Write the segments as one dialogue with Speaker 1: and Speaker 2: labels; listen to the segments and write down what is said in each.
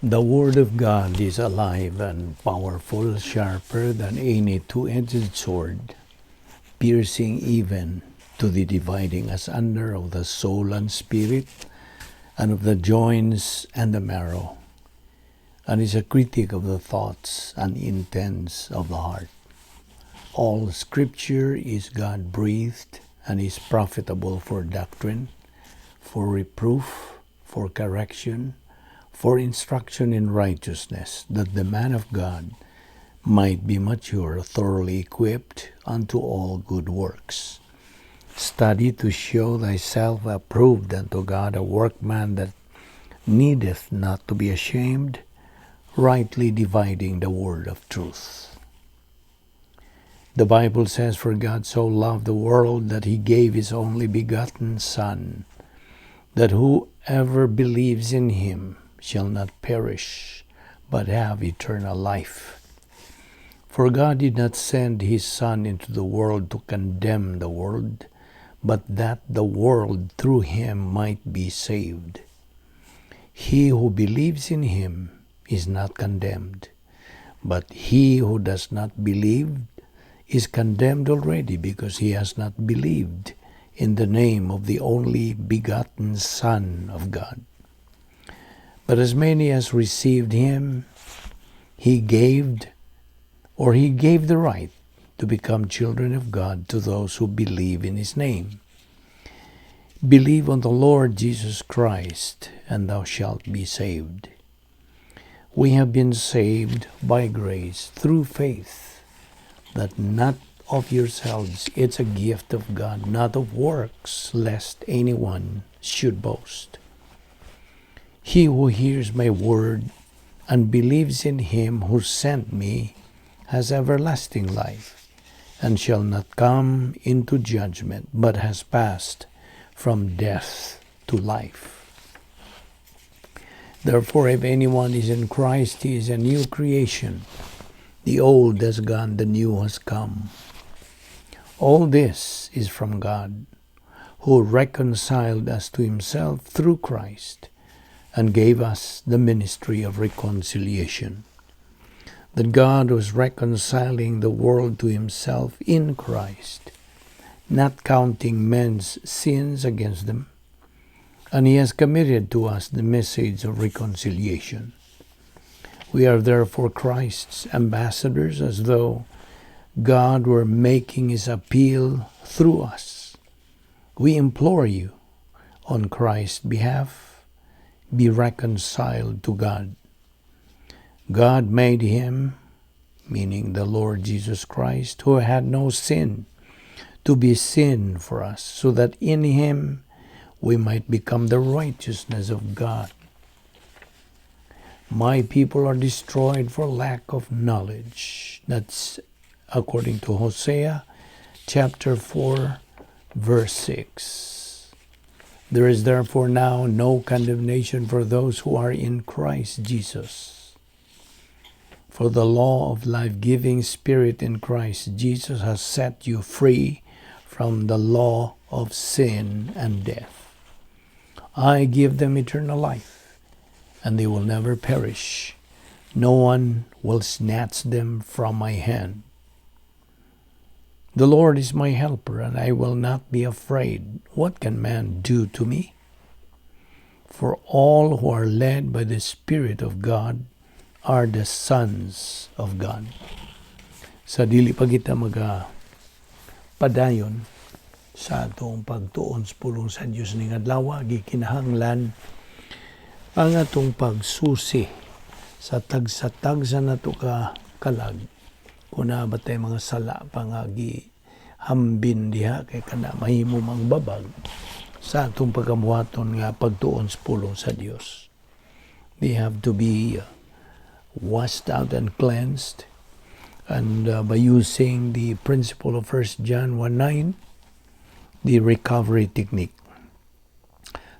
Speaker 1: The Word of God is alive and powerful, sharper than any two-edged sword, piercing even to the dividing asunder of the soul and spirit, and of the joints and the marrow, and is a critic of the thoughts and intents of the heart. All Scripture is God breathed and is profitable for doctrine, for reproof, for correction, for instruction in righteousness, that the man of God might be mature, thoroughly equipped unto all good works. Study to show thyself approved unto God, a workman that needeth not to be ashamed, rightly dividing the word of truth. The Bible says, "For God so loved the world that he gave his only begotten Son, that whoever believes in him shall not perish, but have eternal life." For God did not send his Son into the world to condemn the world, but that the world through him might be saved. He who believes in him is not condemned, but he who does not believe is condemned already because he has not believed in the name of the only begotten Son of God. But as many as received him, he gave, or he gave the right to become children of God to those who believe in his name. Believe on the Lord Jesus Christ, and thou shalt be saved. We have been saved by grace through faith, that not of yourselves, it's a gift of God, not of works, lest anyone should boast. He who hears my word and believes in him who sent me has everlasting life, and shall not come into judgment, but has passed from death to life. Therefore, if anyone is in Christ, he is a new creation. The old has gone, the new has come. All this is from God, who reconciled us to himself through Christ and gave us the ministry of reconciliation. That God was reconciling the world to himself in Christ, not counting men's sins against them, and he has committed to us the message of reconciliation. We are therefore Christ's ambassadors, as though God were making his appeal through us. We implore you, on Christ's behalf, be reconciled to God. God made him, meaning the Lord Jesus Christ, who had no sin, to be sin for us, so that in him we might become the righteousness of God. My people are destroyed for lack of knowledge. That's according to Hosea chapter 4, verse 6. There is therefore now no condemnation for those who are in Christ Jesus. For the law of life-giving Spirit in Christ Jesus has set you free from the law of sin and death. I give them eternal life, and they will never perish. No one will snatch them from my hand. The Lord is my helper, and I will not be afraid. What can man do to me? For all who are led by the Spirit of God are the sons of God. Sa dili pa kita maga padayon sa atong pagtuon sa pulong sa Dios ning adlaw, gikinahanglan ang atong pagsusi sa tagsa-tagsa nato ka kalag kung naa ba tay mga sala pa nga gihambin diha, kay kana mahimo mang babag sa atong pagkamuhaton nga pagtuon sa pulong sa Dios. They have to be washed out and cleansed, and by using the principle of 1 John 1:9, the recovery technique.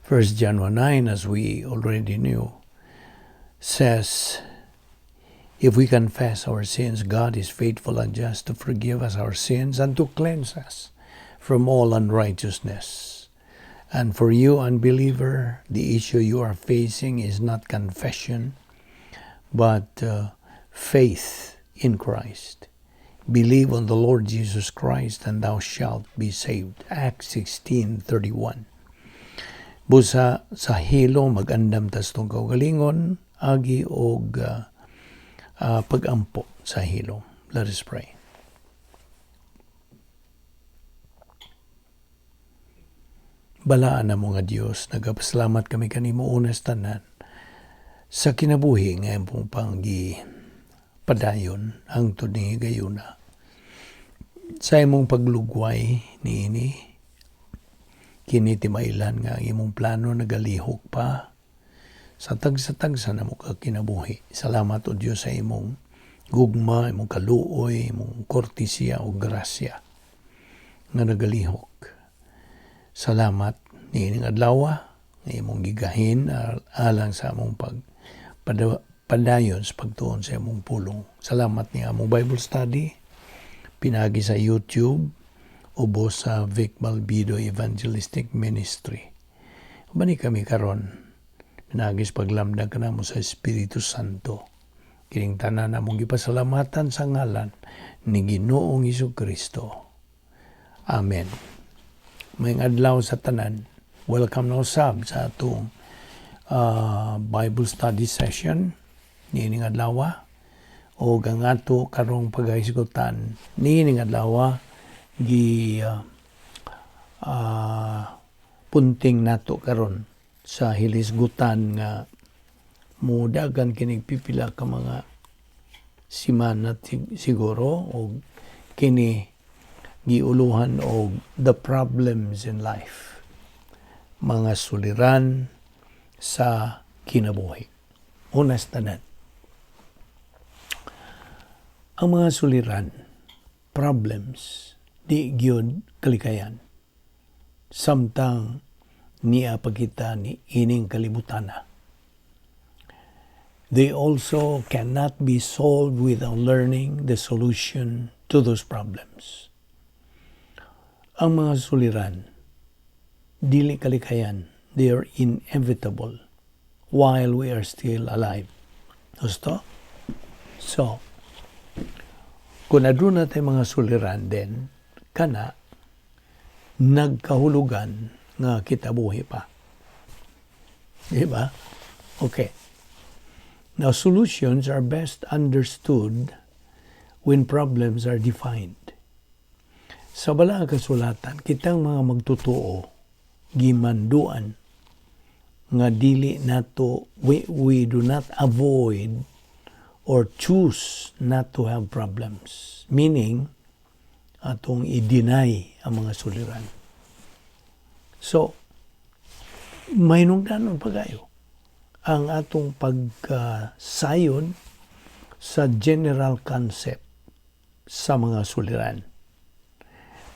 Speaker 1: 1 John 1:9, as we already knew, says, "If we confess our sins, God is faithful and just to forgive us our sins and to cleanse us from all unrighteousness." And for you, unbeliever, the issue you are facing is not confession. But faith in Christ. "Believe on the Lord Jesus Christ and thou shalt be saved." Acts 16:31. Busa sa hilom mag-andam ta sa atong kaugalingon agi og pagampo sa hilom. Let us pray. Balaan namo nga Dios, nagapasalamat kami kanimo unas tanan sa kinabuhi nga imong panggi padayon hangtod ni higayuna. Sa imong paglugway niini, kini timailan nga ang imong plano nagalihok pa sa tagsa-tagsa namo ka kinabuhi. Salamat, O Dios, sa imong gugma, imong kaluoy, imong kortesiya o grasya nga nagalihok. Salamat niining adlaw nga imong gigahin alang sa among pag padayon sa pagtuon sa imong pulong. Salamat ni among Bible study pinagi sa YouTube ubos sa Vic Balbido Evangelistic Ministry. Bani kami karon pinagi sa paglamdag kanamo sa Espiritu Santo. Kining tanan among gipasalamatan sa ngalan ni Ginoong Kristo. Amen. Maayong adlaw sa tanan. Welcome na usab sa atong Bible study session niining adlaw. O ang ato karong paghisgutan niining adlaw gi punting nato karon sa hilisgutan nga mudagan kinig pipila ka mga simana siguro, og kini giuluhan og "The Problems in Life", mga suliran sa kinabuhi. Unas tanan, ang mga suliran, problems, di gyud kalikayan samtang niya pagkita ni ining kalibutana. They also cannot be solved without learning the solution to those problems. Ang mga suliran, dili kalikayan, they are inevitable while we are still alive. Gusto? So, kung aduna tay mga suliran din, kana, nagkahulugan nga kita buhi pa. Di ba? Okay. Now, solutions are best understood when problems are defined. Sa Balaang Kasulatan, kitang mga magtotoo, gimanduan nga dili nato, we do not avoid or choose not to have problems. Meaning, atong i-deny ang mga suliran. So, mahinungdanon pagayo ang atong pagkasayon sa general concept sa mga suliran.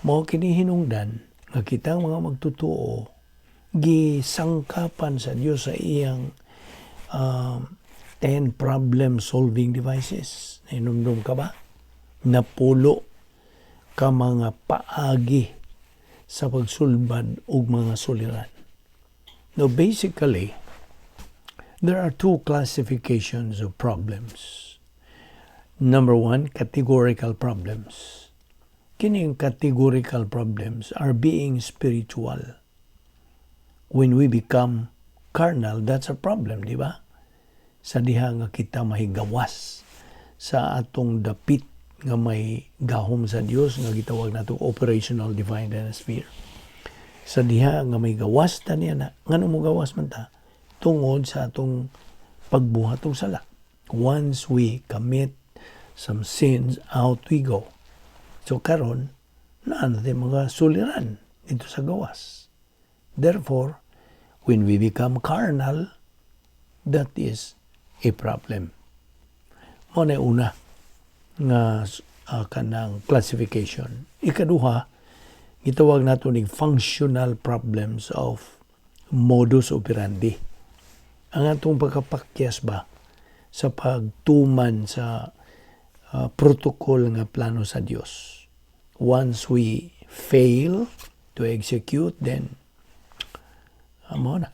Speaker 1: Mao kini hinungdan nga kitang mga magtotoo gisangkapan sa Dios sa iyang 10 problem solving devices. Nahinumdum ka ba? Napulo ka mga paagi sa pagsulbad og mga suliran. Now, basically, there are two classifications of problems. Number one, categorical problems. Kining categorical problems are being spiritual. When we become carnal, that's a problem, di ba? Sa diha nga kita mahigawas sa atong dapit nga may gahom sa Dios nga gitawag nato operational divine sphere. Sa diha nga may gawas ta niya na, ngano mo gawas man ta? Tungod sa atong pagbuhat og sala. Once we commit some sins, out we go. So karon, naa na mga suliran dito sa gawas. Therefore, when we become carnal, that is a problem. Mao na una nga kanang classification. Ikaduha, gitawag nato ning functional problems of modus operandi. Ang atong pagkapakyas ba sa pagtuman sa protocol nga plano sa Dios. Once we fail to execute, then mao na,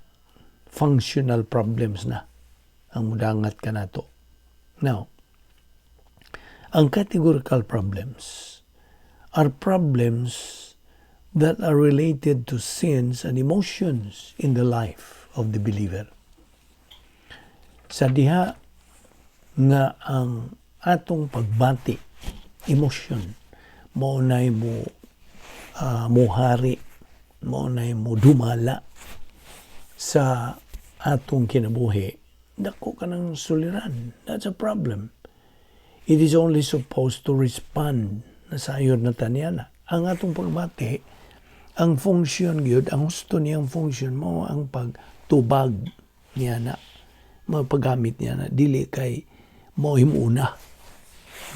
Speaker 1: functional problems na ang mudangat kanato. Now, ang categorical problems are problems that are related to sins and emotions in the life of the believer. Sa diha nga ang atong pagbati, emotion, mao nay mo muhari, mao nay mo dumala sa atong kinabuhi, dako ka ng suliran. That's a problem. It is only supposed to respond na sayod na tanyana. Ang atong pagbati, ang function gyud, ang husto niyang function mao ang pagtubag niya na, mga paggamit niya na, dili kay mo himuna.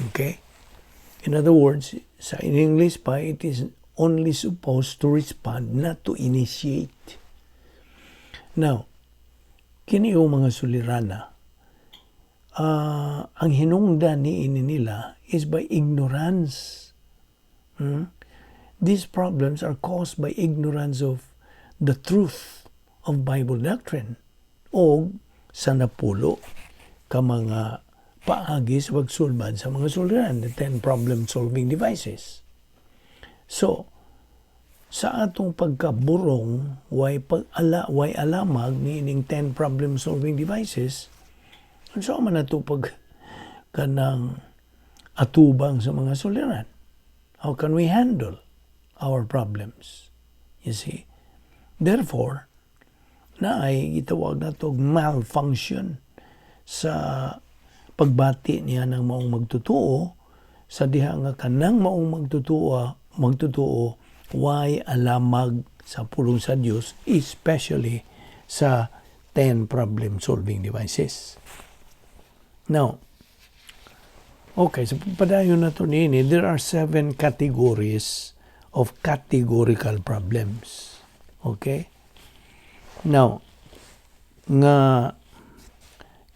Speaker 1: Okay? In other words, sa in English pa, it is only supposed to respond, not to initiate. Now, kini yung mga sulirana, ang hinungdan ni ini nila is by ignorance. These problems are caused by ignorance of the truth of Bible doctrine o sa napulo ka mga paagi sa pagsulbad sa mga suliran, the 10 problem-solving devices. So, sa atong pagkaburong, way pag ala, way alamag ni ining 10 problem-solving devices, unsa man nato pag kanang atubang sa mga suliran? How can we handle our problems? You see? Therefore, naay gitawag nato malfunction sa pagbati niya ng maong magtotoo sa diha nga kanang maong magtotoo way alamag sa pulong sa Dios, especially sa 10 problem solving devices. Now, okay, so padayon na to nini, there are seven categories of categorical problems. Okay? Now, nga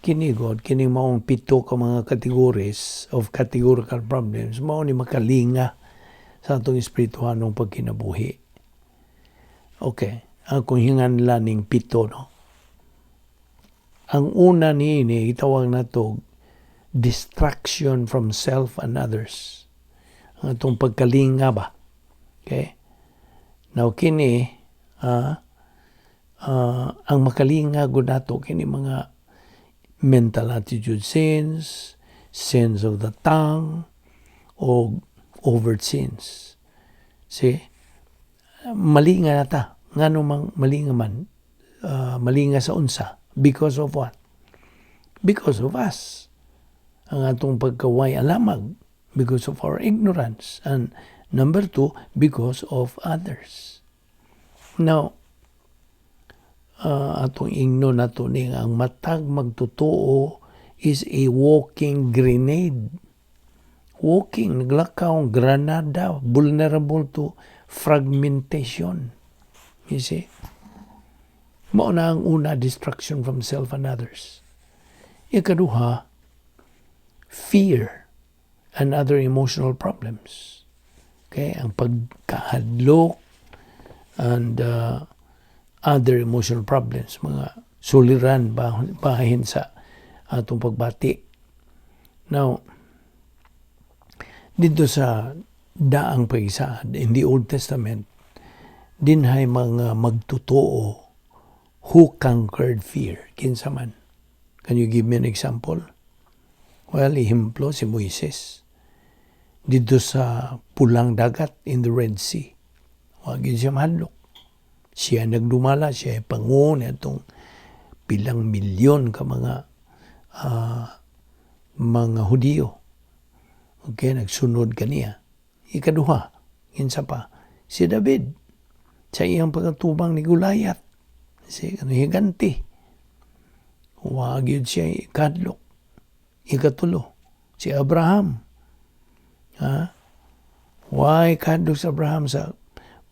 Speaker 1: kini god, kini maong pito ka mga categories of categorical problems, mao ni makalinga sa atong espirituhanong pagkinabuhi. Okay, akong hinganlan ning pito, no? Ang una niini, gitawag nato distraction from self and others. Ang atong pagkalinga ba? Okay? Now kini ang makalinga gud nato kini mga mental attitude sins, sins of the tongue, o overt sins. See? Malinga na ta. Ngano mang malinga man? Malinga sa unsa? Because of what? Because of us. Ang atong pagkaway alamag because of our ignorance. And number two, because of others. Now, atong ingno nato ning ang matag magtotoo is a walking grenade. Walking, naglakaw, granada, vulnerable to fragmentation. You see? Mao na ang una, distraction from self and others. Ikaduha, fear and other emotional problems. Okay, ang pagkahadlok and other emotional problems, mga suliran bahin sa atong pagbati. Now, dito sa Daang Pag-isaad, in the Old Testament, dinhay mga magtotoo who conquered fear. Kinsa man? Can you give me an example? Well, ehemplo si Moises. Dito sa Pulang Dagat, in the Red Sea. Wa gyud siya mahadlok. Siya nagdumala, siya ay pangulo atong pilang milyon ka mga Hudiyo. Okay, nagsunod kaniya. Ikaduha, kinsa pa, si David sa iyang pagkatubang ni Goliath. Si ano higanti. Wa gyud siya ikadlok. Ikatulo, si Abraham. Ha? Way kahadlok sa Abraham sa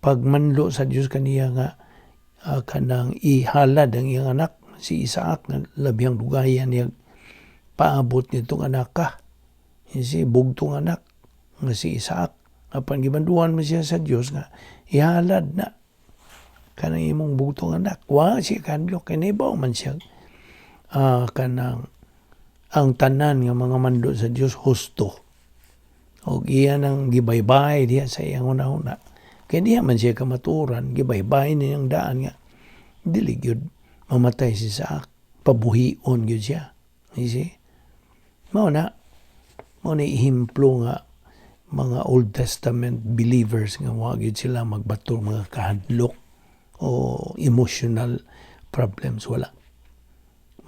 Speaker 1: pagmanlo sa Dios kaniya nga kanang ihalad ang iyang anak si Isaac nga labihang dugayan niya paabot nitong anak ka. Si bugtong anak nga si Isaac. Apan gimanduan mo siya sa Dios nga ihalad na kanang imong bugtong anak. Wa siya kahadlok kay nahibaw man siya kanang Ang tanan nga mga mando sa Dios husto. Og iya nang gibaybay diha sa iyang hunahuna. Kay diha man siya kamatuoran, gibaybay niyang daan nga dili gyud mamatay si Isaac, pabuhion gyud siya. You see? Mao na ehemplo nga mga Old Testament believers nga wa gyud sila magbato mga kahadlok o emotional problems, wala.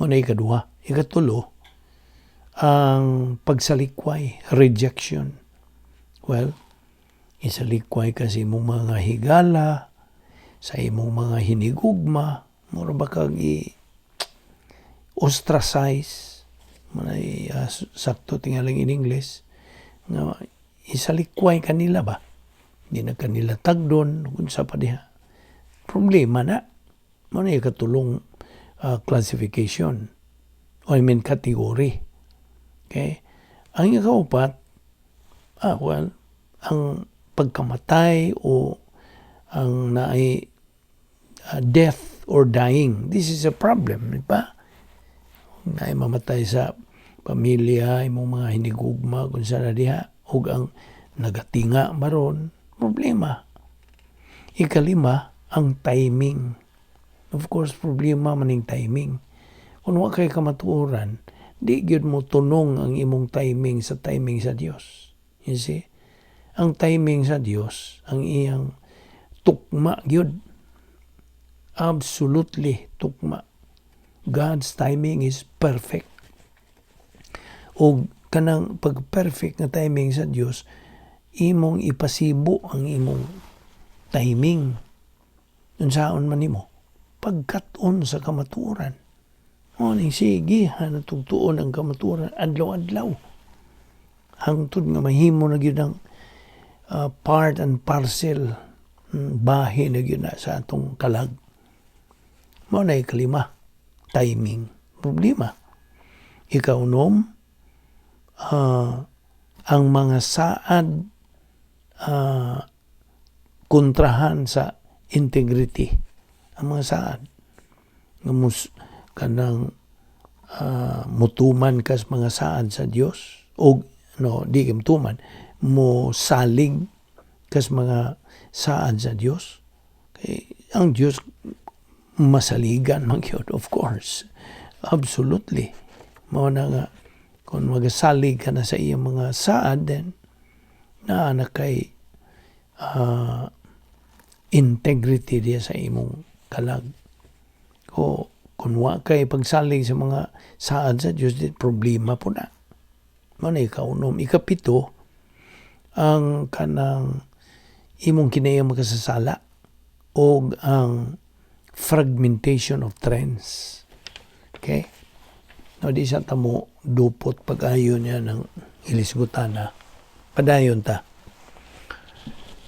Speaker 1: Mao na ikaduha. Ikatulo, ang pagsalikway, rejection. Well, isalikway ka sa imong mga higala, sa imong mga hinigugma, mura ba kag i ostracize, manay sakto tingaling in English, nga isalikway kanila ba? Di na kanila tagdon, kung sa pa diha. Problema na. Mao na ikatulong classification. O I mean category. Okay? Ang ikaupat, well, ang pagkamatay o ang naay death or dying. This is a problem, di ba? Naay mamatay sa pamilya, imong mga hinigugma, kung sa diha, ug ang nagatinga maron, problema. Ikalima, ang timing. Of course, problema maning timing. Kung wa kay kamatuoran, di gyud mo tunong ang imong timing sa timing sa Dios. You see? Ang timing sa Dios, ang iyang tukma gyud. Absolutely tukma. God's timing is perfect. O kanang pag-perfect nga timing sa Dios, imong ipasibo ang imong timing. Unsaon man nimo? Pagkat-on sa kamatuoran. O ning sige, hanatugtuon ang kamatuoran adlaw-adlaw. Hangtod nga mahimo na gyud ang part and parcel, bahi na gyud na sa atong kalag. Mao na ikalima, timing. Problema. Ikaunom, ang mga saad kontrahan sa integrity. Ang mga saad. Nga mus, kanang mutuman kas mga saad sa Dios o no, di ka mutuman, mo salig kas mga saad sa Dios. Kay ang Dios masaligan man gyud, of course. Absolutely. Mao na nga kung magasalig ka na sa iyang mga saad, then naa na kay integrity diya sa imong kalag. O kung wa kay pagsalig sa mga saad sa Dios, di problema po na. Mao na ikaunom. Ikapito, ang kanang imong kinahiyang makasasala o ang fragmentation of trends. Okay? No, di sa tamo dupot pag-ayo niya ng ilisgutan na. Padayon ta.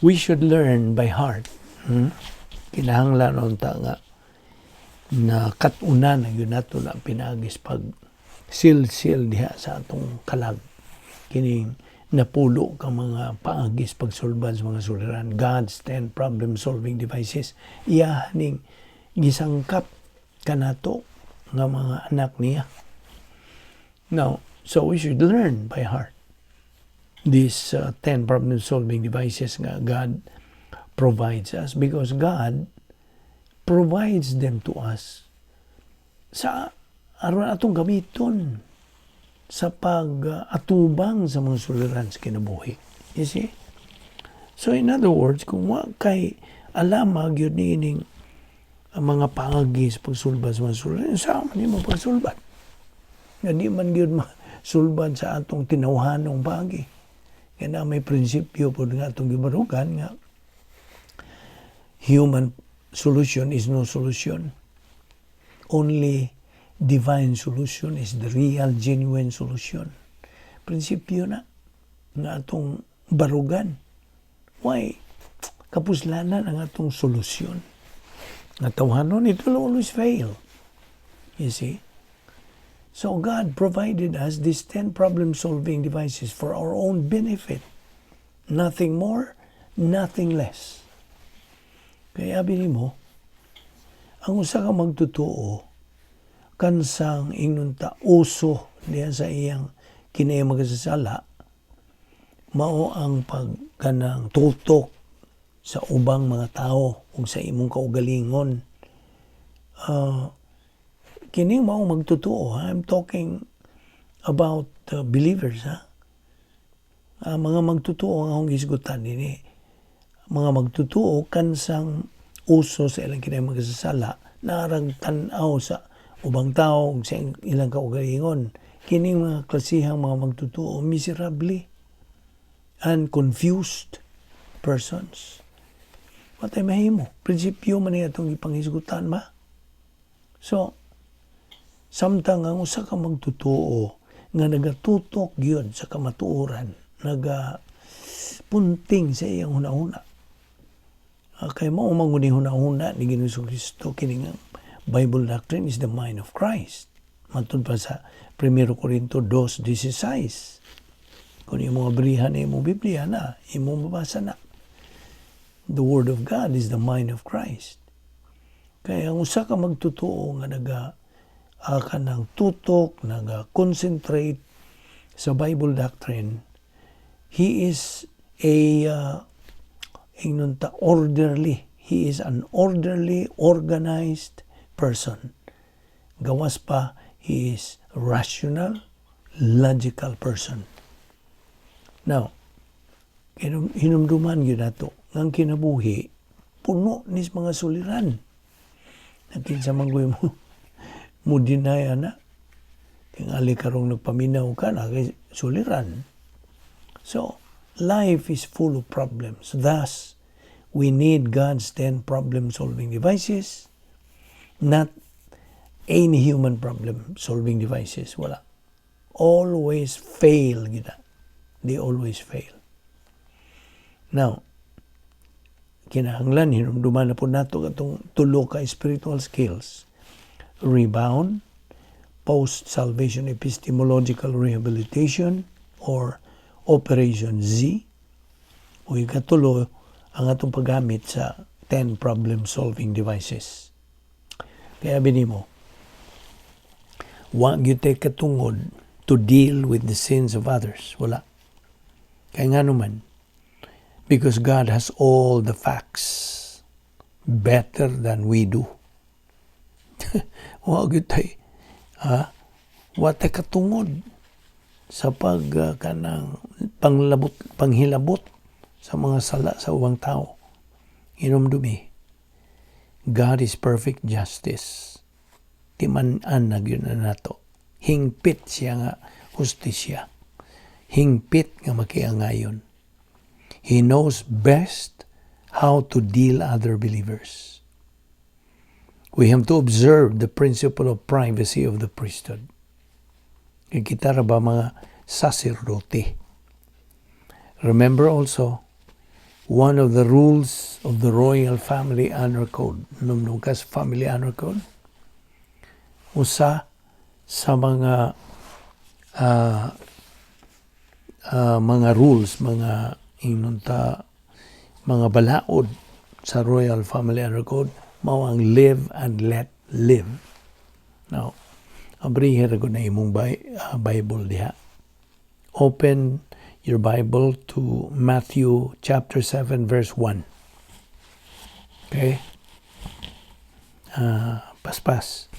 Speaker 1: We should learn by heart. Kinahanglan unta nga na katunan na yun nato na pinagis pag sil-sil diha sa atong kalag kining napulo ka mga paagis pagsulbad sa mga suliran, God's 10 problem solving devices. Iya ning gisangkap kanato nga mga anak niya. Now, so we should learn by heart these 10 problem solving devices nga God provides us because God provides them to us sa aron atong gamiton sa pag-atubang sa mga suliran sa kinabuhi. You see? So in other words, kung wa kay alama gyud niining ang mga paagi sa pagsulbad sa mga suliran, sa man nimo pagsulbad? Nga di man gyud masulbad sa atong tinawhanong paagi. Kaya na may prinsipyo po nga atong gibarugan nga human solution is no solution. Only divine solution is the real, genuine solution. Prinsipyo na nga atong barugan. Why? Kapuslanan ang atong solusyon. Nga tawhanon, it will always fail. You see? So God provided us these 10 problem-solving devices for our own benefit. Nothing more, nothing less. Kaya abi nimo, ang usa ka magtotoo kansang ingnon ta uso diha sa iyang kini makasasala mao ang pag kanang tutok sa ubang mga tao ug sa imong kaugalingon. Kini mao magtotoo, ha? I'm talking about the believers, ha. Mga magtotoo ang akong gisgutan dinhi. Mga magtotoo kansang uso sa ilang kini makasasala, narag tan-aw sa ubang tao ug sa ilang kaugalingon. Kining mga klasihang mga magtotoo, miserable and confused persons. Wa tay mahimo. Prinsipyo man niya itong ipanghisgutan ba? So, samtang ang usa ka magtotoo nga nagatutok gyud sa kamatuoran, naga punting sa iyang hunahuna. Kay mao man gud ni hunahuna ni Ginoong Kristo, kini nga Bible doctrine is the mind of Christ. Matud pa sa 1 Corinto 2:16. Kung imong abrihan na imong Biblia na, imong mabasa na. The Word of God is the mind of Christ. Kaya ang usa ka magtotoo nga naga kanang tutok, naga concentrate sa Bible doctrine, he is a ingnon ta orderly. He is an orderly, organized person. Gawas pa, he is rational, logical person. Now, hinumduman gyud nato nga ang kinabuhi puno nis mga suliran. Kinsa man mo mo deny ana? Tingali karong nagpaminaw ka na kay suliran. So, life is full of problems. Thus, we need God's 10 problem-solving devices, not any human problem-solving devices. Wala. Always fail gina. They always fail. Now, kinahanglan hinumduman na po nato atong tulo ka spiritual skills: rebound, post-salvation epistemological rehabilitation or Operation Z, o ikatulo, ang atong paggamit sa 10 problem-solving devices. Kaya binimo, wa gyud tay katungod to deal with the sins of others. Wala. Kaya nga naman, because God has all the facts better than we do. Wa gyud tay, ha? Wa tay katungod sa pag kanang panglabot, panghilabot sa mga sala sa ubang tao. Hinumdumi, God is perfect justice. Timan-an na gyud na nato. Hingpit siya nga hustisya. Hingpit nga makiangayon. He knows best how to deal other believers. We have to observe the principle of privacy of the priesthood. Kay kita ra ba mga saserdote? Remember also, one of the rules of the Royal Family Honor Code. Hinumdum ka sa Family Honor Code? Usa sa mga mga rules, mga inunta, mga balaod sa Royal Family Honor Code, mao ang live and let live. Now, abrihi ra ko na imong Bible diha. Open your Bible to Matthew chapter 7 verse 1. Okay? Paspas.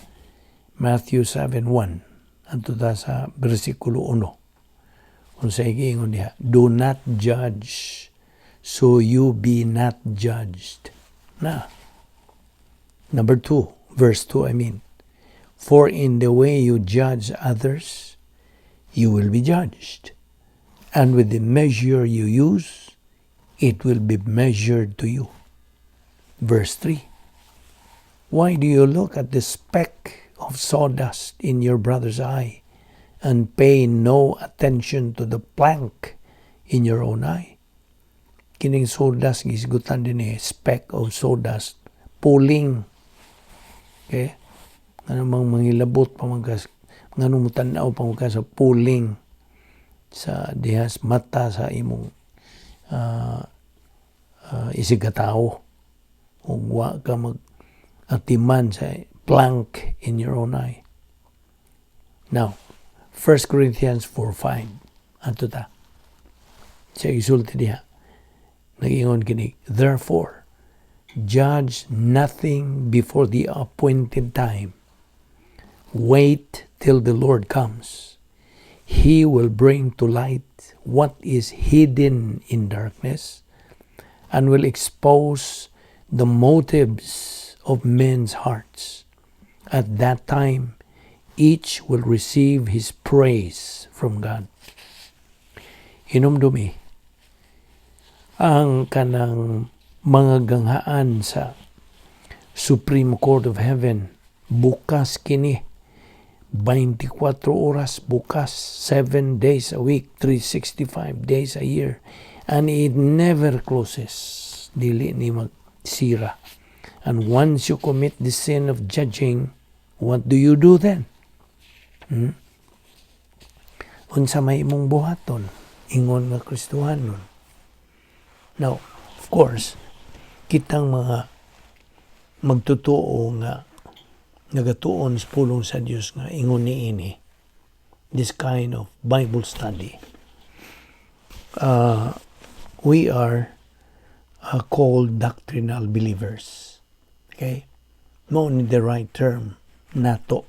Speaker 1: Matthew 7:1. Adto ta sa bersikulo 1. Unsay giingon diha? "Do not judge, so you be not judged." Na. Number 2, verse 2, I mean. "For in the way you judge others, you will be judged. And with the measure you use, it will be measured to you." Verse 3. "Why do you look at the speck of sawdust in your brother's eye and pay no attention to the plank in your own eye?" Kining sawdust gisgutan dinhi, speck of sawdust, puling. Okay? Ngano mang mangilabot pa man ka, ngano mo tan-aw pa man ka sa puling sa dihas mata sa imong isigkatawo ug wa ka mag atiman sa plank in your own eye? Now, 1 Corinthians 4:5. Adto ta. Siya isulti diha. Nag-ingon kini, "Therefore, judge nothing before the appointed time. Wait till the Lord comes. He will bring to light what is hidden in darkness and will expose the motives of men's hearts. At that time, each will receive his praise from God." Hinumdumi, ang kanang mga ganghaan sa Supreme Court of Heaven, bukas kini 24 oras, bukas 7 days a week, 365 days a year, and it never closes. Dili ni magsira. And once you commit the sin of judging, what do you do then? Unsa may imong buhaton ingon nga Kristohanon? Now, of course, kitang mga magtotoo nga nagatuon sa pulong sa Dios nga ingon niini, this kind of Bible study, we are called doctrinal believers, okay? Mao ni the right term nato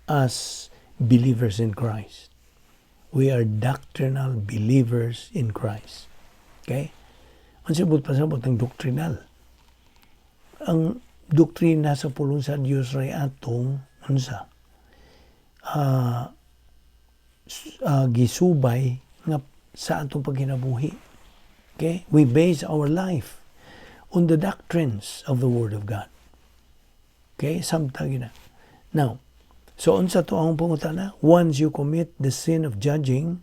Speaker 1: as believers in Christ. We are doctrinal believers in Christ, okay? Ang sabot pasabot ang doctrinal, ang doktrina sa pulong sa Dios ray atong unsa gisubay nga sa atong pagkinabuhi. Okay? We base our life on the doctrines of the Word of God. Okay? Samtang gina. Now, so unsa to ang pangutana? Once you commit the sin of judging,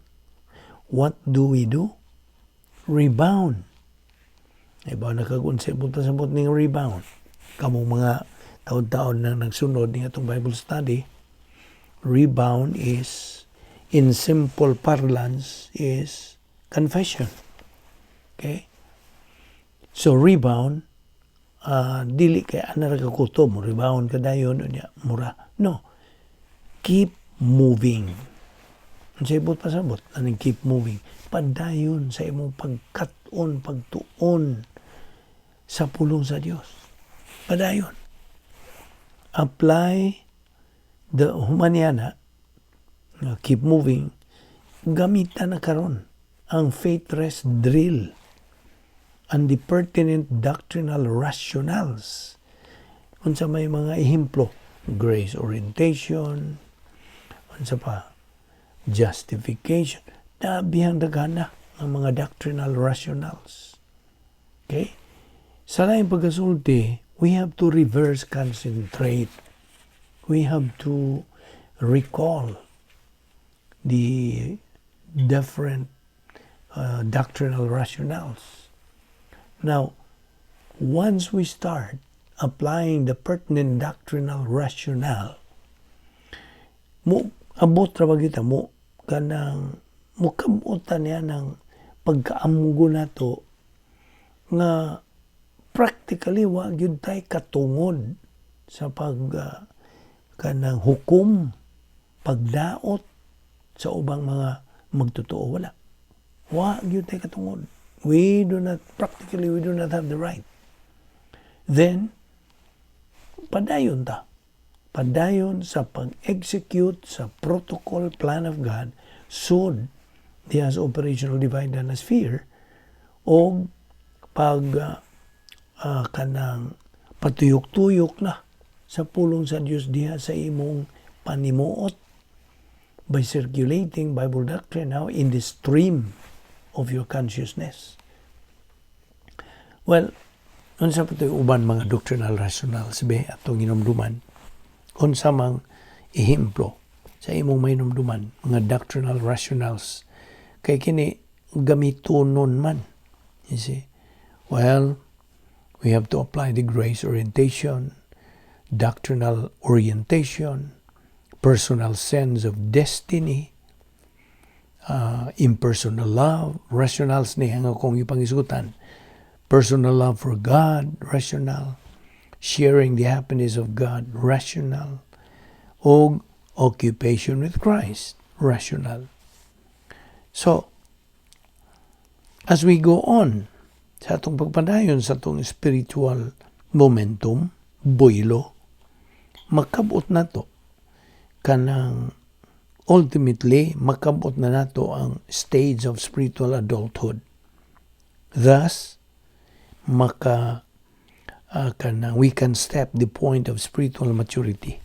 Speaker 1: what do we do? Rebound. Ay ba nakagunsay punta sa ning rebound? Kamong mga taon-taon na nagsunod ni atong Bible study, rebound is, in simple parlance, is confession. Okay? So rebound, dili kay ana ra ka kutob, mo rebound ka dayon unya mura. No. Keep moving. Unsay buot pasabot aning keep moving? Padayon sa imong pagkat-on, pagtuon sa pulong sa Dios. Padayon. Apply the humaniana nga keep moving, gamitan na karon ang faith rest drill and the pertinent doctrinal rationales. Unsa may mga ehemplo? Grace orientation, unsa pa? Justification. Nabihang daghan ang mga doctrinal rationales. Okay? Sa laing pagkasulti, we have to reverse concentrate. We have to recall the different doctrinal rationales. Now, once we start applying the pertinent doctrinal rationale, mo abot ra ba kita mo kanang mukabutan niya ng pagkaamgo nato nga practically wa gyud tay katungod sa pag kanang hukom, pagdaot sa ubang mga magtotoo. Wala, wa gyud tay katungod. We do not, practically, we do not have the right. Then padayon ta, padayon sa pag-execute sa protocol plan of God sud diha sa operational divide na sphere o pag kanang patuyok-tuyok na sa pulong sa Dios diha sa imong panimuot by circulating Bible doctrine now in the stream of your consciousness. Well, unsa pa to'y uban mga doctrinal rationales be atong hinumduman? Unsa mang ehemplo sa imong mahinumduman mga doctrinal rationales kay kini gamitonon man? You see? Well, we have to apply the grace orientation, doctrinal orientation, personal sense of destiny, impersonal love, rationales ni ang akong ipangisutan. Personal love for God, rational. Sharing the happiness of God, rational. O Occupation with Christ, rational. So, as we go on sa atong pagpadayon sa atong spiritual momentum, buylo, makabot nato kanang ultimately makabot na nato ang stage of spiritual adulthood. Thus, maka kanang we can step the point of spiritual maturity.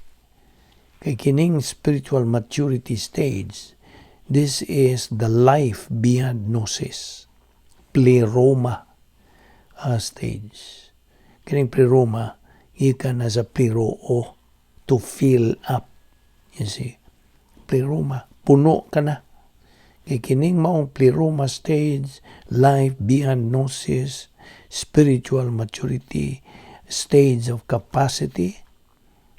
Speaker 1: Kay kining spiritual maturity stage, this is the life beyond gnosis. Pleroma stage. Kining pleroma, gikan na sa pleroo, to fill up. You see? Pleroma, puno ka na. Kay kining maong pleroma stage, life beyond gnosis, spiritual maturity, stage of capacity,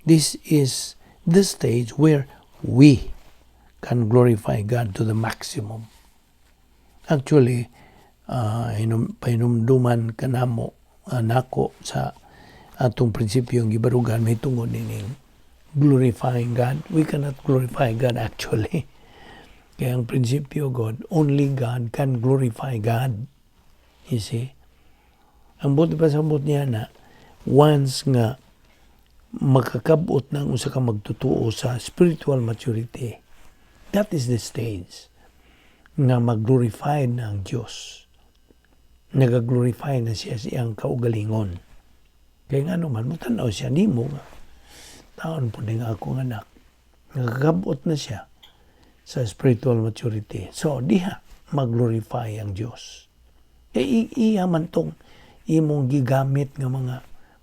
Speaker 1: this is the stage where we can glorify God to the maximum. Actually, pahinumduman kanamo nako sa atong prinsipyong gibarugan may tungod nining glorifying God. We cannot glorify God, actually. Kaya ang prinsipyo God, only God can glorify God. You see? Ang buot pasabot niya na once nga makakabot ng usa ka magtutuo sa spiritual maturity, that is the stage nga mag-glorify na ang Diyos. Nag-glorify na siya sa iyang kaugalingon. Kaya nga naman, mutanaw siya nimo nga, taon po din akong anak. Nakakabot na siya sa spiritual maturity. So, diha, mag-glorify ang Diyos. Kaya iya man tong imong gigamit nga mga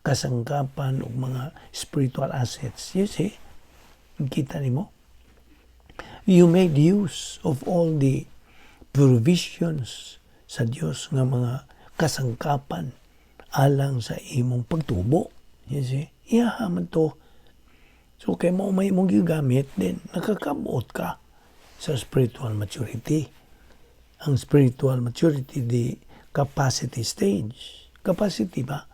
Speaker 1: kasangkapan o mga spiritual assets. You see? Kita nimo? You made use of all the provisions sa Dios nga mga kasangkapan alang sa imong pagtubo. You see? Iya man to. So kay mao may imong gigamit din, nakakabot ka sa spiritual maturity. Ang spiritual maturity, the capacity stage. Capacity ba?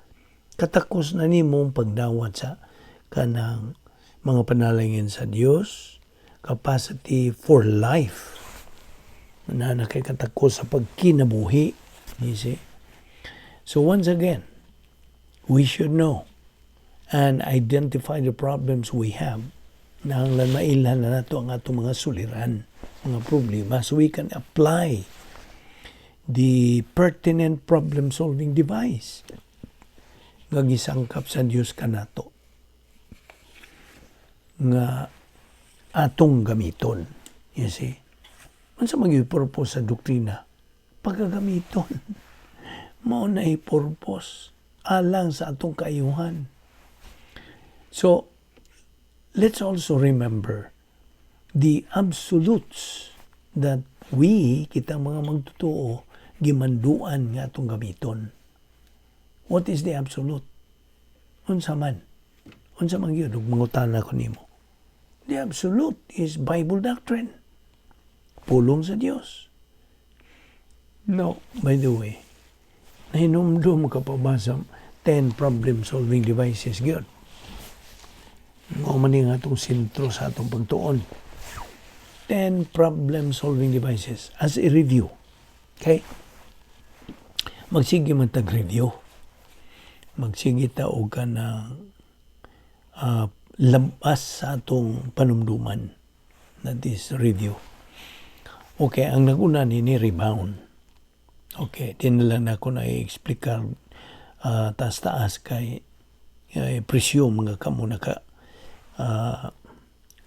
Speaker 1: Katakos na nimo ang pagdawat sa kanang mga panalangin sa Dios, capacity for life. Na nakikatakos sa pagkinabuhi. You see? So once again, we should know and identify the problems we have na hanglan mailhan na nato ang atong mga suliran, mga problema, so we can apply the pertinent problem-solving device nga gisangkap sa Dios kanato nga atong gamiton. You see? Unsa man gyud purpose sa doktrina? Pagkagamiton. Mao na purpose alang sa atong kaayuhan. So, let's also remember the absolutes that we, kita mga magtotoo, gimanduan nga atong gamiton. What is the absolute? Unsa man? Unsa man gyud ug mangutana ko nimo? The absolute is Bible doctrine. Pulong sa Dios. No, by the way, nahinumdum ka pa ba sa 10 problem-solving devices gyud? Mao man ni nga atong sentro sa atong pagtuon. 10 problem-solving devices as a review. Okay? Magsige man tag review. Magsige ta og kanang lampas sa atong panumduman. That is review. Okay, ang naguna ni rebound. Okay, di na lang nako na i-explicar taas-taas kay presume nga kamo naka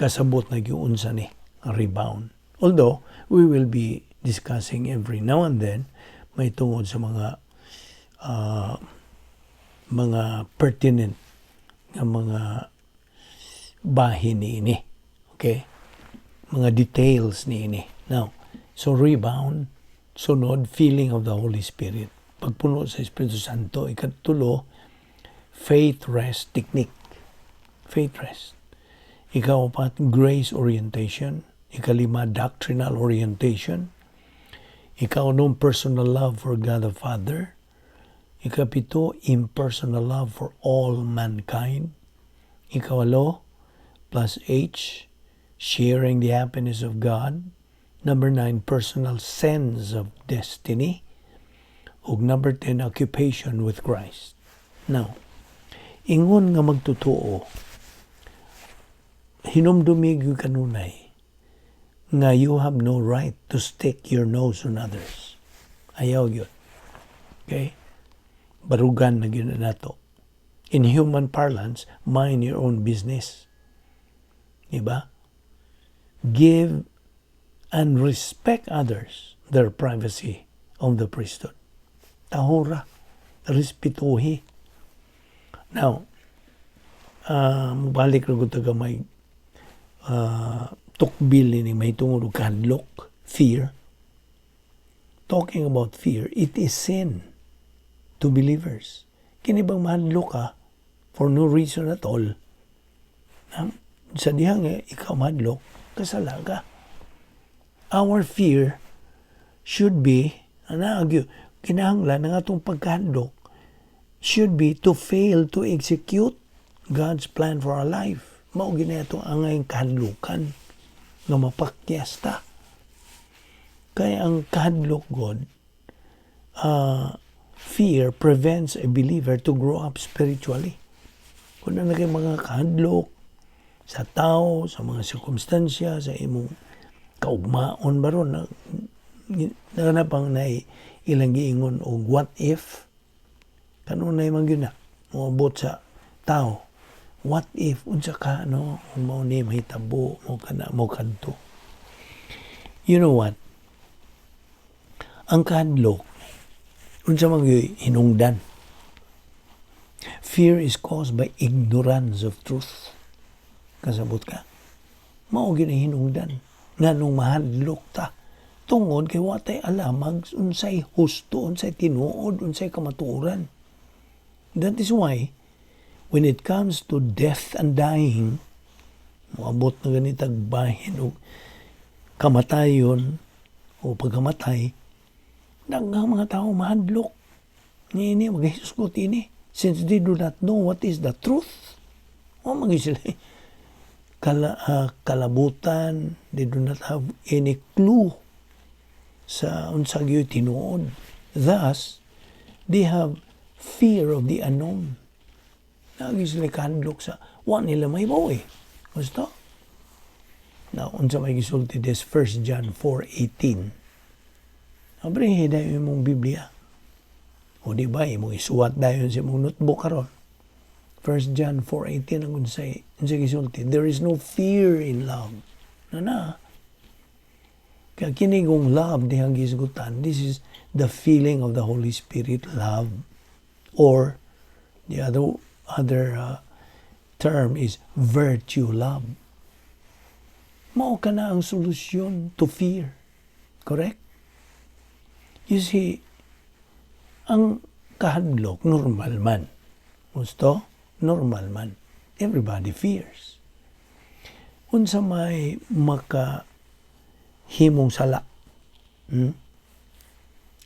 Speaker 1: kasabot na gyud unsa ni ang rebound. Although we will be discussing every now and then may tungod sa mga pertinent nga mga bahin niini. Okay? Mga details niini. Now, so rebound, sunod, filling of the Holy Spirit. Pagpuno sa Espiritu Santo. Ikatulo, faith rest technique. Faith rest. Ikaapat, grace orientation. Ikalima, doctrinal orientation. Ikaunom, personal love for God the Father. Ikapito, impersonal love for all mankind. Ikawalo, plus H, Sharing the happiness of God. Number 9, personal sense of destiny. Ug number 10, occupation with Christ. Now, ingon nga magtotoo, hinumdumi gyud kanunay nga you have no right to stick your nose on others. Ayaw gyud. Okay? Barugan na gyud na nato. In human parlance, mind your own business. Diba? Give and respect others their privacy of the priesthood. Tahura. Respetuhi. Now, mubalik ra gud ta gamay tukbil ni may tungod og kahadlok, fear. Talking about fear, it is sin to believers. Kini bang mahadlok ka for no reason at all? Sa diha nga ikaw mahadlok, kasala ka. Our fear should be, ana, kinahanglan ang atong pagkahadlok should be to fail to execute God's plan for our life. Mao gyud ni atong angay kahadlukan nga mapakyas ta. Kaya ang kahadlok God, fear prevents a believer to grow up spiritually. Kung naa kay mga kahadlok sa tao, sa mga sirkumstansya, sa imong kaugmaon ba ron, na, na pang na ilang giingon og "what if", kanunay man gyud na moabot sa tao, "What if, unsa ka no kung mao ni mahitabo mo kana mo kadto?" You know what, ang kahadlok, unsa man gyud hinungdan? Fear is caused by ignorance of truth. Kasabot ka? Mao gyud ang hinungdan nganong mahadlok ta, tungod kay wa tay alamag unsay husto, unsay tinuod, unsay kamatuoran. That is why when it comes to death and dying, moabot na ganitag bahin og kamatayon o pagkamatay, daghang mga tao mahadlok. Ni maghisusgot ini since they do not know what is the truth. O magi sila kalabutan, they do not have any clue sa unsa gyud tinuod. Thus, they have fear of the unknown. Lagi sila kahadlok sa wa nila mahibaw eh. Gusto? Now, unsa may gisulti this 1 John 4:18? Abrihi dayon imong Biblia. O di ba, imong isuwat dayon sa imong notebook karon. 1 John 4:18, ang unsay gisulti? There is no fear in love. Na na. Kaya kini kung love dihang gisgutan, this is the feeling of the Holy Spirit, love. Or the other term is virtue love. Mao kana ang solusyon to fear. Correct? You see, ang kahadlok, normal man. Gusto? Normal man. Everybody fears. Unsa may maka himong sala? Hmm?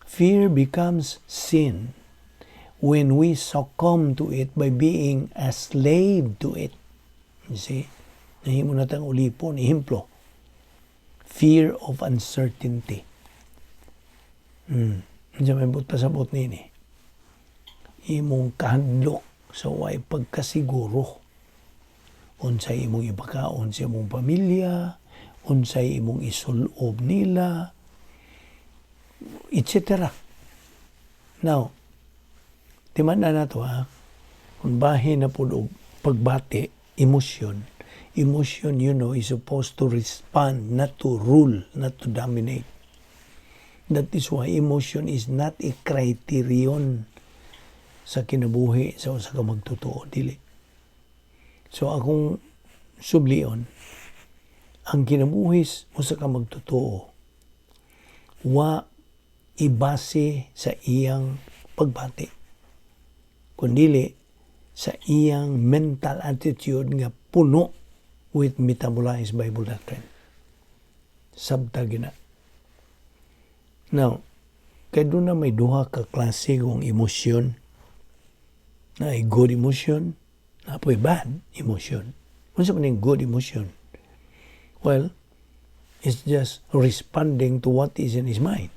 Speaker 1: Fear becomes sin when we succumb to it by being a slave to it. You see? Nahimo na tang ulipon. Ehemplo, fear of uncertainty. Unsa may buot pasabot nini? Imong kahadlok sa way pagkasiguro. Unsay imong ipakaon sa imong pamilya, unsay imong isulob nila, etc. Now, timan na nato ha, kung bahin na pud og pagbati, emosyon, emotion, is supposed to respond, not to rule, not to dominate. That is why emotion is not a criterion sa kinabuhi sa usa ka magtotoo, dili. So akong sublion, ang kinabuhi usa ka magtotoo wa ibase sa iyang pagbati, kundili sa iyang mental attitude nga puno with metabolized Bible doctrine. Sabta gina. Now, kay duna may duha ka klase kong emosyon. Na good emotion, naa poy bad emotion. Unsa man yung good emotion? Well, it's just responding to what is in his mind.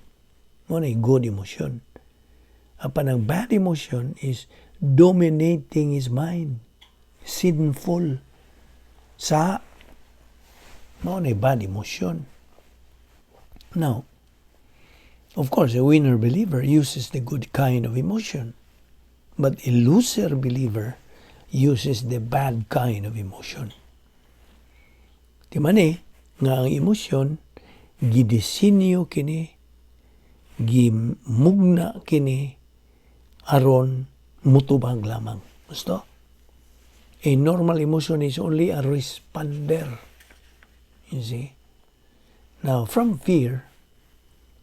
Speaker 1: Mao na good emotion. Apan ang bad emotion is dominating his mind. Sinful. Sa mao na bad emotion. Now, of course, a winner believer uses the good kind of emotion. But a loser believer uses the bad kind of emotion. Ti man eh, nga ang emosyon, gidisenyo kini, gimugna kini, aron mutubag lamang. Gusto? A normal emotion is only a responder. You see? Now, from fear,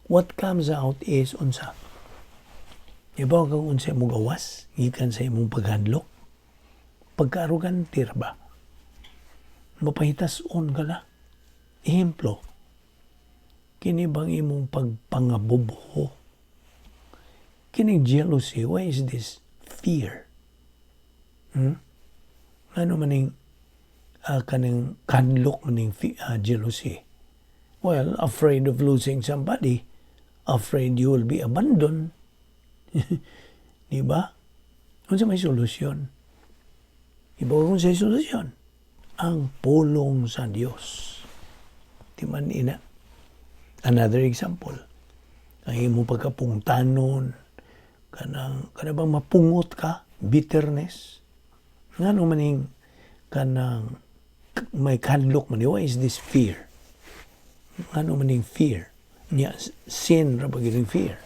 Speaker 1: what comes out is unsa? Ibaw kang unsa mo gawas, gikan sa imong paghadlok. Pagka-arrogante ba? Mapahitason ka na. Ehemplo, kini bang imong pagpangabubuho? Kining jealousy, why is this fear? Hmm? Ano maning kaning kahadlok maning jealousy? Well, afraid of losing somebody, afraid you will be abandoned. Di ba? Unsa may solusyon? Iba kung sa solusyon? Ang pulong sa Dios. Di man ina. Another example, ang imong pagkapungtanon, kanang kana bang mapungot ka, bitterness. Ngano maning kanang may kahadlok man, why is this fear? Ngano maning fear? Nya sin ra ba gyud fear?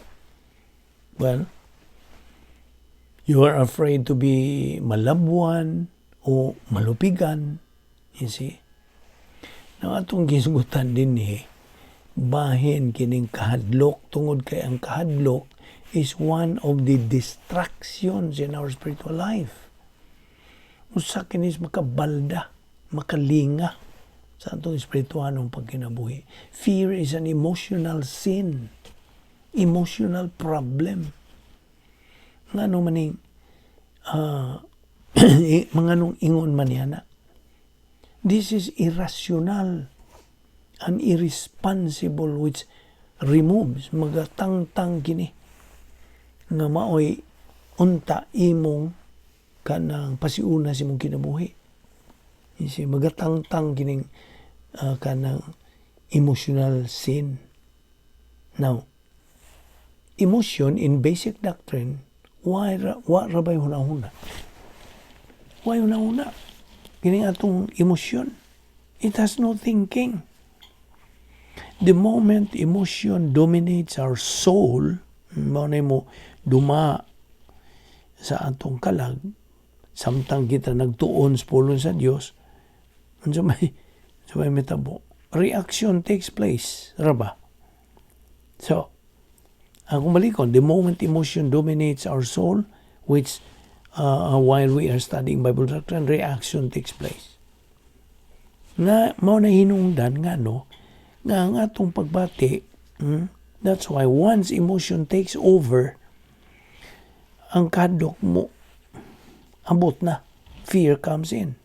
Speaker 1: Well, you are afraid to be malabwan o malupigan. You see? Now, atong gisgutan din eh, bahin kining kahadlok tungod kay ang kahadlok is one of the distractions in our spiritual life. Usa kini makabalda, makalinga sa atong espirituhanong pagkinabuhi. Fear is an emotional sin, emotional problem. Ngano maning mga nung ingon man yana. This is irrational and irresponsible, which removes, magatangtang kini nga maoy unta imong kanang pasiuna sa imong kinabuhi. Isi magatangtang kining kanang emotional sin. Now, emotion in basic doctrine, why ra, wa ra ba'y huna-huna? Why huna-huna? Kining atong emosyon. It has no thinking. The moment emotion dominates our soul, mao na mo duma sa atong kalag, samtang kita nagtuon sa pulong sa Dios, unsa may mitabo? Reaction takes place, ra ba? So, akong balikon, the moment emotion dominates our soul, which while we are studying Bible doctrine, reaction takes place. Nga, mao na hinungdan nga no, nga ang atong pagbati, that's why once emotion takes over, ang kahadlok mo, abot na. Fear comes in.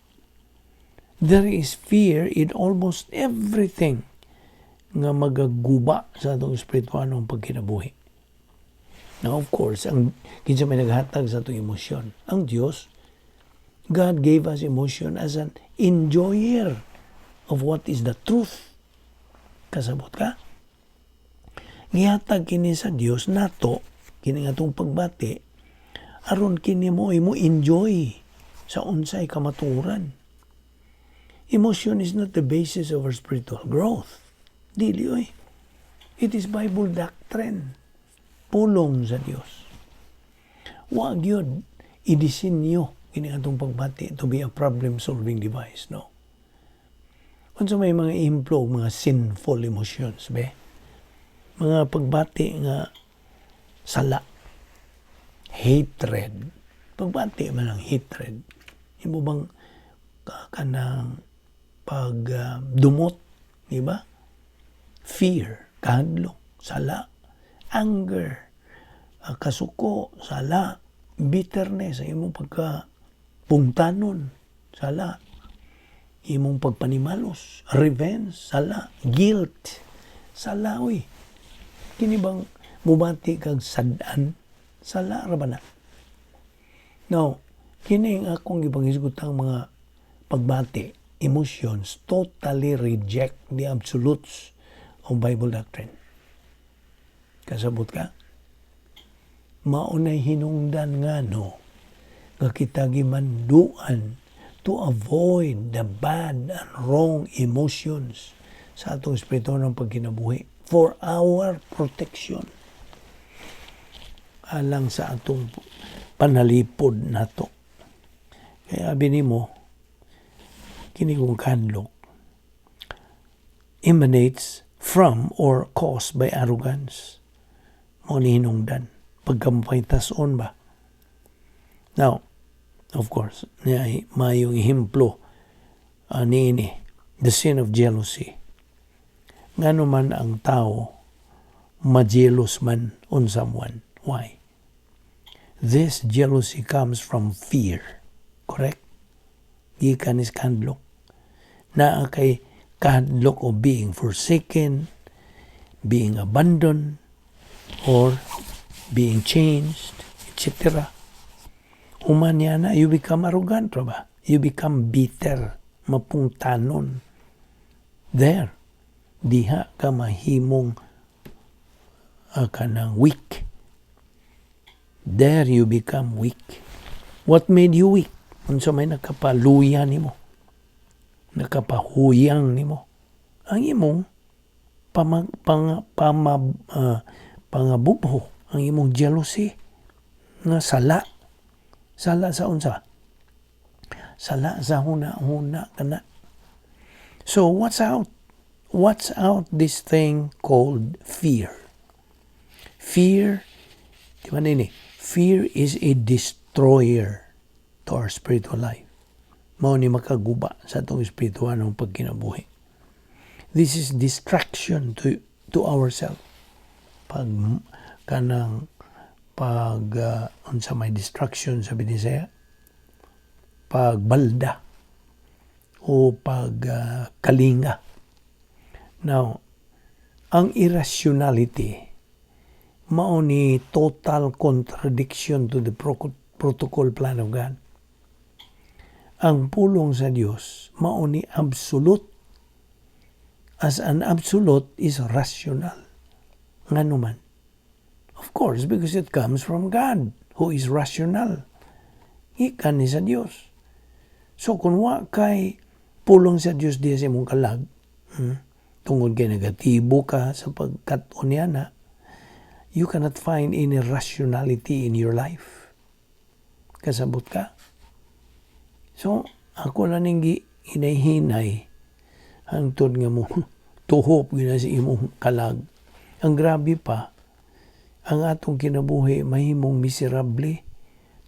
Speaker 1: There is fear in almost everything nga magaguba sa atong espirituanong pagkinabuhi. Now, of course, ang kinsa may naghatag sa atong emosyon? Ang Dios. God gave us emotion as an enjoyer of what is the truth. Kasabot ka? Gihatag kini sa Dios nato kini nga atong pagbati aron kini mo mo enjoy sa unsay kamatuoran. Emotion is not the basis of our spiritual growth. Dili oy. It is Bible doctrine. Pulong sa Dios. Wa gyud idisenyo kini atong pagbati to be a problem solving device, no. Unsa may mga ehemplo og mga sinful emotions be? Mga pagbati nga sala. Hatred. Pagbati man ang hatred. Imo bang kanang pag dumot, di ba? Fear, kahadlok, sala, anger, kasuko, sala, bitterness, ang imong pagka pungtanon, sala. Imong pagpanimalos, revenge, sala, guilt, sala oy. Kini bang mubati kag sad-an, sala ra ba na? Now, kini ang akong gipanghisgutang mga pagbati, emotions, totally reject the absolutes of Bible doctrine. Kasabot ka? Maunay hinungdan nga no, nga kita gimanduan to avoid the bad and wrong emotions sa atong espiritual ng pagkinabuhi for our protection, alang sa atong panalipod nato. Kaya abi nimo, kini kong kahadlok emanates from or caused by arrogance. Mao ni hinungdan. Pagkampaytason ba? Now, of course, niya mayong ehemplo niini, the sin of jealousy. Ngano man ang tao ma-jealous man on someone? Why? This jealousy comes from fear. Correct? Gikan is kahadlok. Naa kay kahadlok of being forsaken, being abandoned, or being changed, etc. Human niya na, you become arrogant, ba? You become bitter, mapungtanon. There, diha ka mahimong kanang weak. There you become weak. What made you weak? Unsa may nakapaluya nimo? Nakapahuyang nimo? Ang imong pamag, pang, pama, pangabubho, ang imong jealousy nga sala. Sala sa unsa? Sala sa huna-huna kana. So what's out? What's out this thing called fear? Fear, di ba nini? Fear is a destroyer to our spiritual life. Mao ni makaguba sa atong espiritual ng pagkinabuhi. This is distraction to ourselves. Pag kanang pag unsa may distraction sa Binisaya, pagbalda o pag kalinga. Now, ang irrationality mao ni total contradiction to the protocol plan of God. Ang pulong sa Dios mao ni absolute. As an absolute is rational. Ngano man? Of course, because it comes from God, who is rational. Gikan ni sa Dios. So kung wa kay pulong sa Dios diya sa imong kalag, tungod kay negatibo ka sa pagkat-on niya na, you cannot find any rationality in your life. Kasabot ka? So, ako lang ning hinay-hinay hangtod nga mo tuhop gina sa imong kalag. Ang grabe pa, ang atong kinabuhi mahimong miserable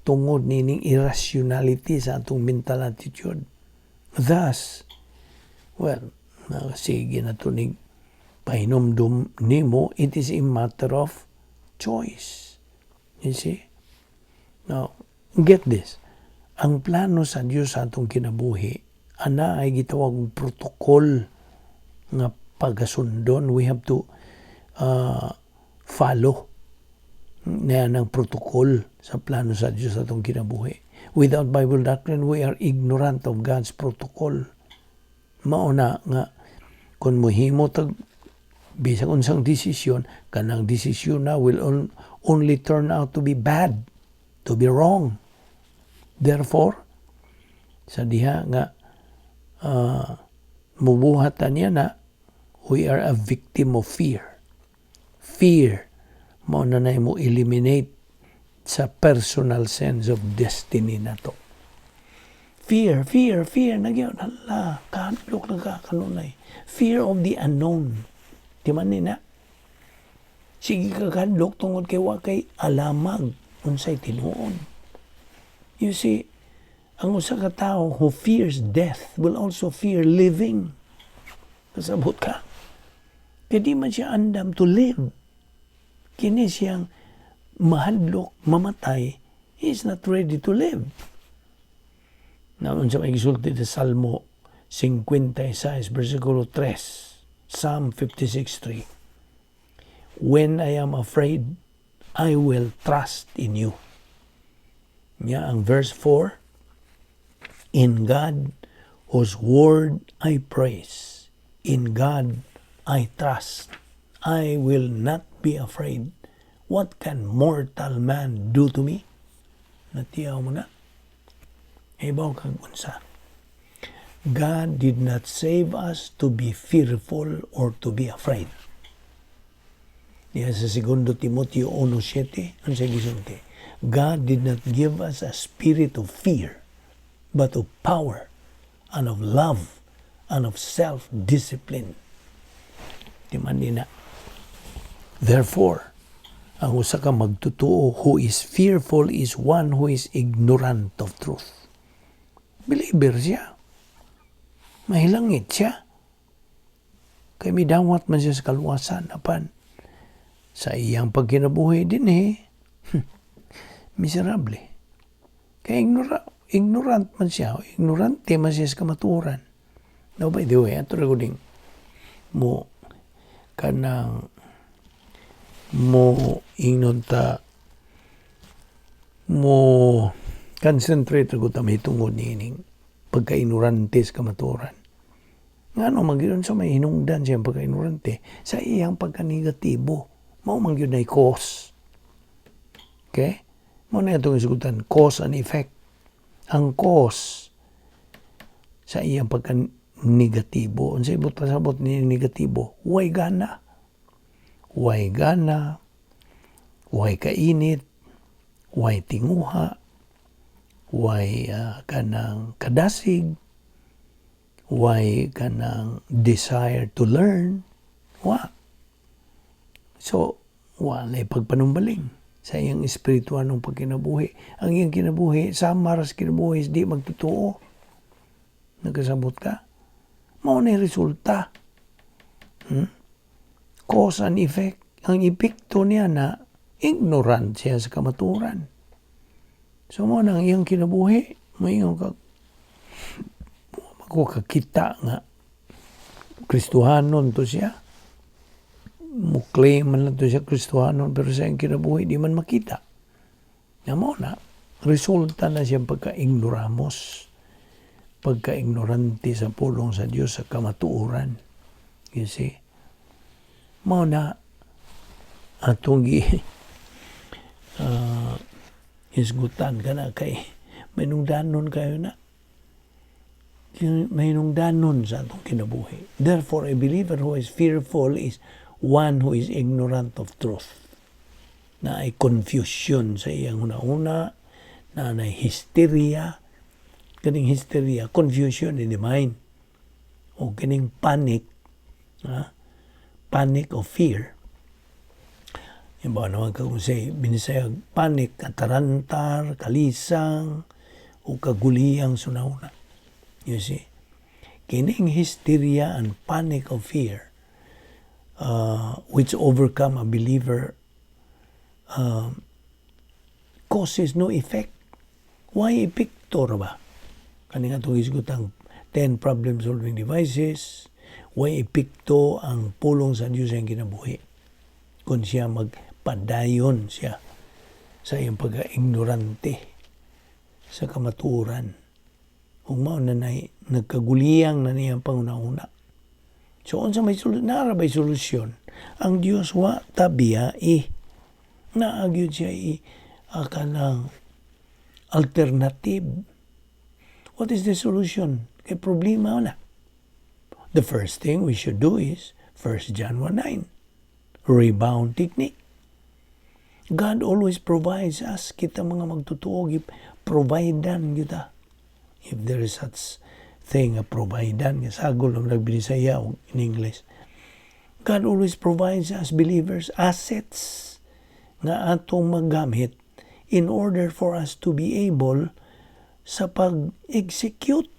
Speaker 1: tungod nining irrationality sa atong mental attitude. Thus, well, sige na to ning pahinumdum nimo, it is a matter of choice. You see? Now, get this. Ang plano sa Dios sa atong kinabuhi, ana ay gitawag og protocol nga pagasundon. We have to follow na ng protocol sa plano sa Diyos sa atong kinabuhi. Without Bible doctrine, we are ignorant of God's protocol. Mao na nga kung muhimo tag bisag unsang desisyon, kanang desisyon na will only turn out to be bad, to be wrong. Therefore, sa diha nga mubuhat niya na, we are a victim of fear. Fear, mao na na mo eliminate sa personal sense of destiny nato. Fear, fear, fear, nagyan, hala, kahadlok na ka, kanunay. Fear of the unknown. Di man ni na. Sige ka kahadlok tungod kay wa kay alamag unsay tinuod. You see, ang usa ka tawo who fears death will also fear living. Kasabot ka? Kaya di man siya andam to live. Kini siyang mahadlok, mamatay, he is not ready to live. Now, unsa may gisulti sa Salmo 56, versikulo 3. Psalm 56:3. "When I am afraid, I will trust in you." Nya ang verse 4, "In God whose word I praise, in God I trust. I will not be afraid. What can mortal man do to me?" Natiyaw mo na. Ibaw kag unsa. God did not save us to be fearful or to be afraid. Niya sa 2 Timoteo 1:7, ano sa gisulti? "God did not give us a spirit of fear, but of power and of love and of self-discipline." Di man ni na. Therefore, ang usa ka magtotoo who is fearful is one who is ignorant of truth. Believer siya. Mahilangit siya. Kay midawat man siya sa kaluwasan apan sa iyang pagkinabuhi din eh, miserable. Kay ignorant man siya, ignorante man siya sa kamatuoran. Now, by the way, ato ra ding mo kanang mo ingnon ta mo concentrate ko ta mahitungod niining pagka-ignorante sa kamatuoran. Ngano man gyud sa may hinungdan siyang pagka-ignorante sa iyang pagka-negatibo. Mao man gyud nay cause. Okay? Mao na itong isugutan, cause and effect. Ang cause sa iyang pagka-negatibo. Unsay ibot pasabot ni negatibo? Way gana. Way gana, way kainit, way tinguha, way kanang kadasig, way kanang desire to learn, wa. So, walay pagpanumbaling sa iyang espirituanong pagkinabuhi. Ang iyang kinabuhi, sama ra sa kinabuhi, di magtotoo. Nagkasabot ka? Mao na resulta. Cause and effect. Ang epekto niya na ignorant siya sa kamaturan. So mao na ang iyang kinabuhi, maingon ka, ako kakita nga Kristohanon to siya. Mo claim man lang to siya Kristohanon, pero sa iyang kinabuhi di man makita. Nga mao na resulta na siyang pagka-ignoramos, pagka-ignorante sa pulong sa Dios, sa kamatuoran. You see? Mao na atong gi hisgutan ka na kay mahinungdanon kayo na mahinungdanon sa atong kinabuhi. Therefore, a believer who is fearful is one who is ignorant of truth. Na ay confusion sa iyang huna-huna, na ay hysteria, kaning hysteria, confusion in the mind, o kining panic, ha? Panic of fear. Yung ba naman kung say, binisaya, panic, katarantar, kalisang, o kaguliyang sunahuna. You see? Kining hysteria and panic of fear, which overcome a believer, causes no effect. Why epekto ra ba? Kani nga itong isgutang 10 problem-solving devices, why epekto ang pulong sa Diyos ang kinabuhi? Kung siya magpadayon siya sa iyang pagka-ignorante sa kamatuoran. Kung mao na nay, nagkaguliyang na niyang panguna-una. So, unsa may naa ra bay solusyon? Ang Dios wa tabiya i. Naa gyud siya i kanang alternative. What is the solution? Kay problema na. The first thing we should do is 1 John 1:9. Rebound technique. God always provides us. Kita mga magtotoo, providean kita. If there is such thing a providean, sagol ang nagbinisaya in English. God always provides us believers assets nga atong magamit in order for us to be able sa pag-execute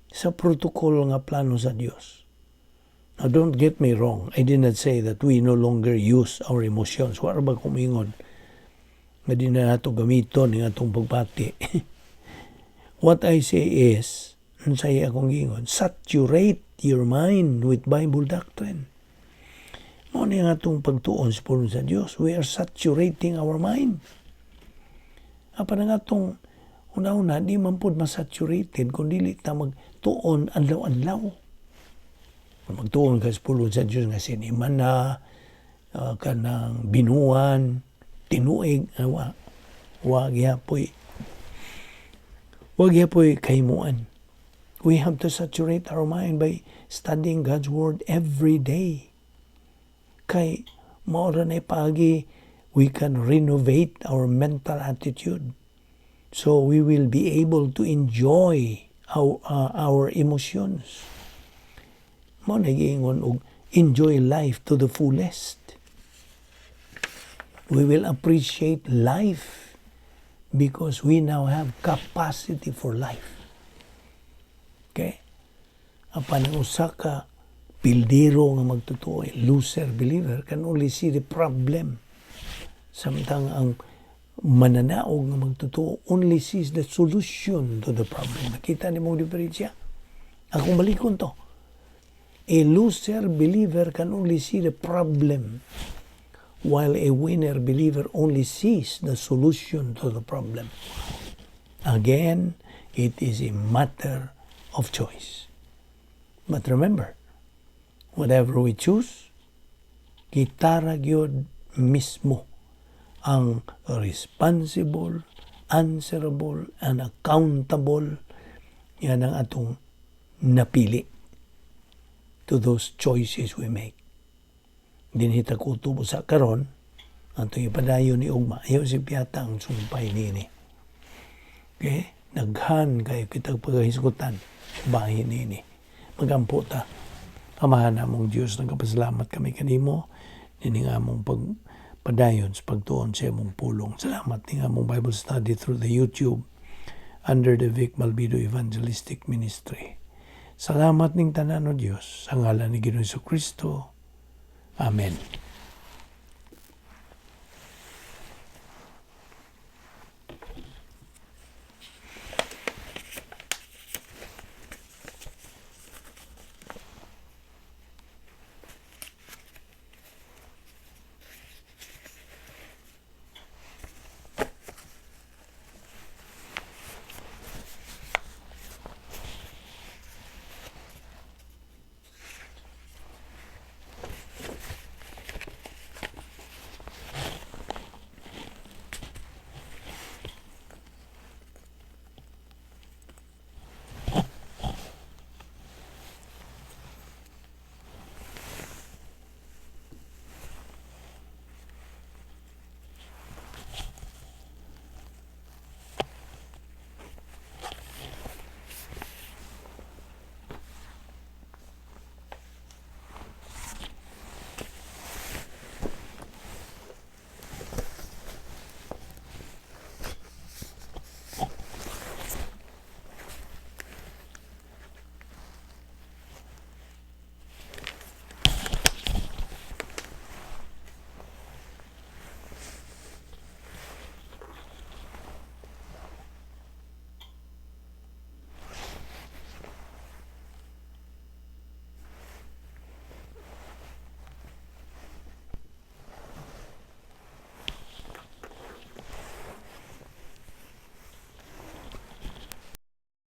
Speaker 1: sa protocol nga plano sa Dios. Now, don't get me wrong. I did not say that we no longer use our emotions. Wala ba kumingon nga di na nato gamiton ang atong pagbati? What I say is, Unsay akong giingon? Saturate your mind with Bible doctrine. Mao ni nga atong pagtuon sa pulong sa Dios. We are saturating our mind. Apan ang atong una-una, di man pod masaturated kung dili ta magtuon adlaw-adlaw. Kung magtuon ka sa pulong sa Dios nga sinimana, kanang binuan, tinuig, wa wa gyapoy kahimuan. We have to saturate our mind by studying God's Word every day. Kay mao ra na paagi we can renovate our mental attitude. So we will be able to enjoy our emotions. Mao na giingon og enjoy life to the fullest. We will appreciate life because we now have capacity for life. Okay? Apan ang usa ka pildero nga magtotoo, a loser believer, can only see the problem. Samtang ang mananaog nga magtotoo only sees the solution to the problem. Nakita nimo ang diferensya? Akong balikon to. A loser believer can only see the problem, while a winner believer only sees the solution to the problem. Again, it is a matter of choice. But remember, whatever we choose, kita ra gyud mismo ang responsible, answerable, and accountable yan ang atong napili to those choices we make. Dinhi ta kutob sa karon, atong ipadayon ni ugma, ayaw si piyata ang sumpay nini. Okay? Daghan kayo kitag pagkahisgutan bahin nini. Magampo ta. Amahan namong Diyos, nagapasalamat kami kanimo nini nga among pagpadayon sa pagtuon sa imong pulong. Salamat ni among Bible study through the YouTube under the Vic Malvido Evangelistic Ministry. Salamat ning tanan, O Diyos, sa ngalan ni Ginoong Kristo. Amen.